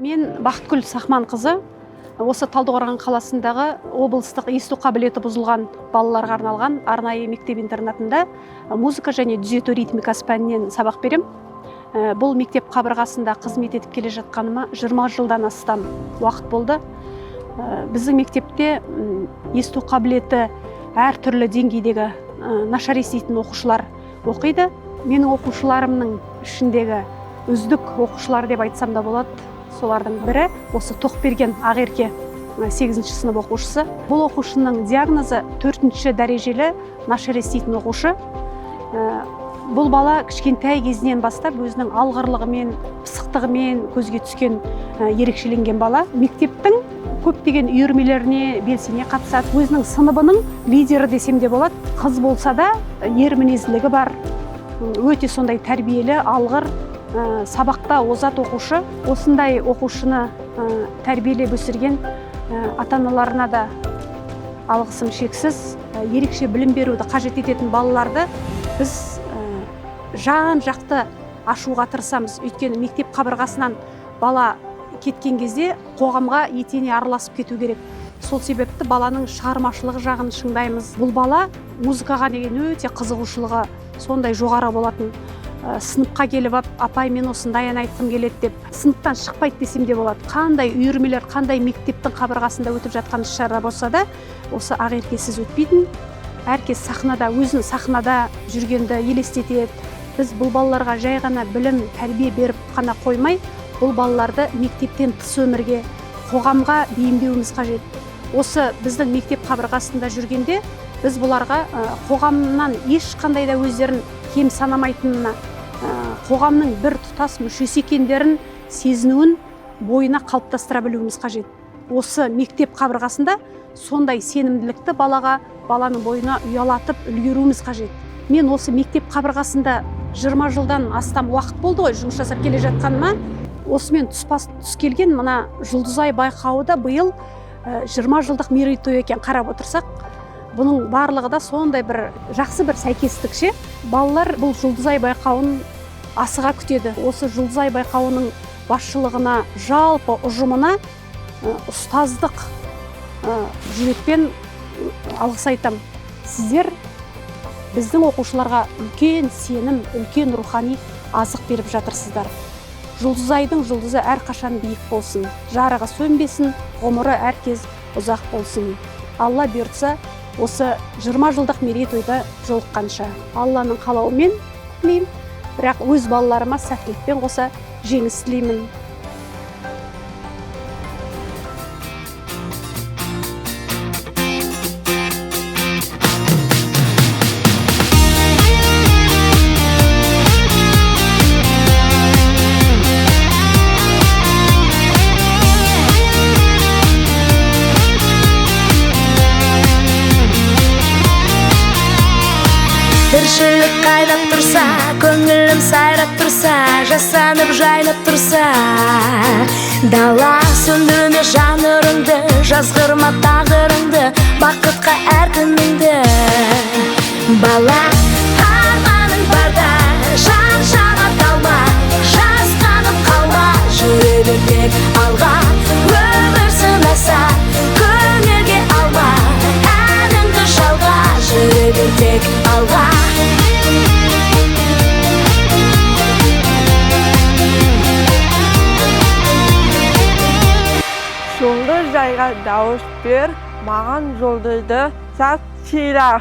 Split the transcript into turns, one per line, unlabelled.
Мен Бақытгүл Сахманқызы, осы Талдықорған қаласындағы облыстық есту қабілеті бұзылған балаларға арналған арнайы мектеп-интернатында музыка және түзету ритмикасы пәнінен сабақ берем. Бұл мектеп қабырғасында қызмет етіп келе жатқаныма 20 жылдан астам уақыт болды. Біздің мектепте есту қабілеті әртүрлі деңгейдегі нашар еститін оқушылар оқиды. Менің оқушыларымның ішіндегі үздік оқушылар деп айтсам да болады. Солардың бірі осы Тоқберген Ақерке, 8-ші сынып оқушысы. Бұл оқушының диагнозы 4-ші дәрежелі нашар еститін оқушы. Бұл бала кішкентай кезінен бастап өзінің алғырлығымен, пысықтығымен көзге түскен, ерекшеленген бала. Мектептің көптеген үйірмелеріне белсене қатысады. Өзінің сыныбының лидері десем де болады. Қыз болса да ер мінезділігі бар, өте сондай тәрбиелі, алғыр, сабақта озат оқушы. Осындай оқушыны тәрбиелеп өсірген ата-аналарына да алғысым шексіз. Ерекше білім беруді қажет ететін балаларды біз жан-жақты ашуға тырысамыз. Өйткені мектеп қабырғасынан бала кеткен кезде қоғамға етене араласып кету керек. Сол себепті баланың шығармашылық жағын шыңдаймыз. Бұл бала музыкаға деген өте қызығушылығы сондай жоғары болатын. Сыныпқа келіп ап, апай мен осындай ән айтқым келеді деп сыныптан шықпайды десем де болады. Қандай үйірмелер, қандай мектептің қабырғасында өтіп жатқан іс-шара болса да, осы Ақеркесіз өтпейтін. Әркез сахнада, өзін сахнада жүргенді елестетеді. Біз бұл балаларға жай ғана білім, тәрбие беріп қана қоймай, бұл балаларды мектептен тыс өмірге, қоғамға бейімдеуіміз қажет. Осы біздің мектеп қабырғасында жүргенде біз бұларға қоғамнан ешқандай да өздерін кем санамайтынына, қоғамның бір тұтас мүшесі екендерін сезінуін бойына қалыптастыра білуіміз қажет. Осы мектеп қабырғасында сондай сенімділікті баланың бойына ұялатып үлгеруіміз қажет. Мен осы мектеп қабырғасында 20 жылдан астам уақыт болды ғой жұмыс жасап келе жатқаныма. Осымен тұспас тұс келген мына Жұлдызай байқауы да биыл 20 жылдық мерейтой екен қарап отырсақ. Бұның барлығы да сондай бір жақсы бір сәйкестікше. Балалар бұл Жұлдызай байқауын асыға күтеді. Осы Жұлдызай байқауының басшылығына, жалпы ұжымына ұстаздық жүрекпен алғыс айтамын. Сіздер біздің оқушыларға үлкен сенім, үлкен рухани азық беріп жатырсыздар. Жұлдызайдың жұлдызы әрқашан биік болсын, жарығы сөнбесін, ғұмыры әркез ұзақ болсын. Алла бұйыртса, осы 20 жылдық мерейтойда жолыққанша. Алланың қалауымен тілеймін, бірақ өз балаларыма сәттілікпен қоса жеңіс тілеймін.
Тіршілік қайнап тұрса, көңілім сайрап тұрса, жасанып жайнап тұрса, дала сөндірме жанырыңды, жазғырма тағдырыңды, бақытқа әр күніңді. Бала, арманың барда, шаршама талма, жасқанып қалма, жүре бер тек алға. Өмір сынаса, көңілге алма, әніңді жалға, жүре бер тек алға.
Жұлдызайға дауыс бер, маған жұлдызды сәт сыйла.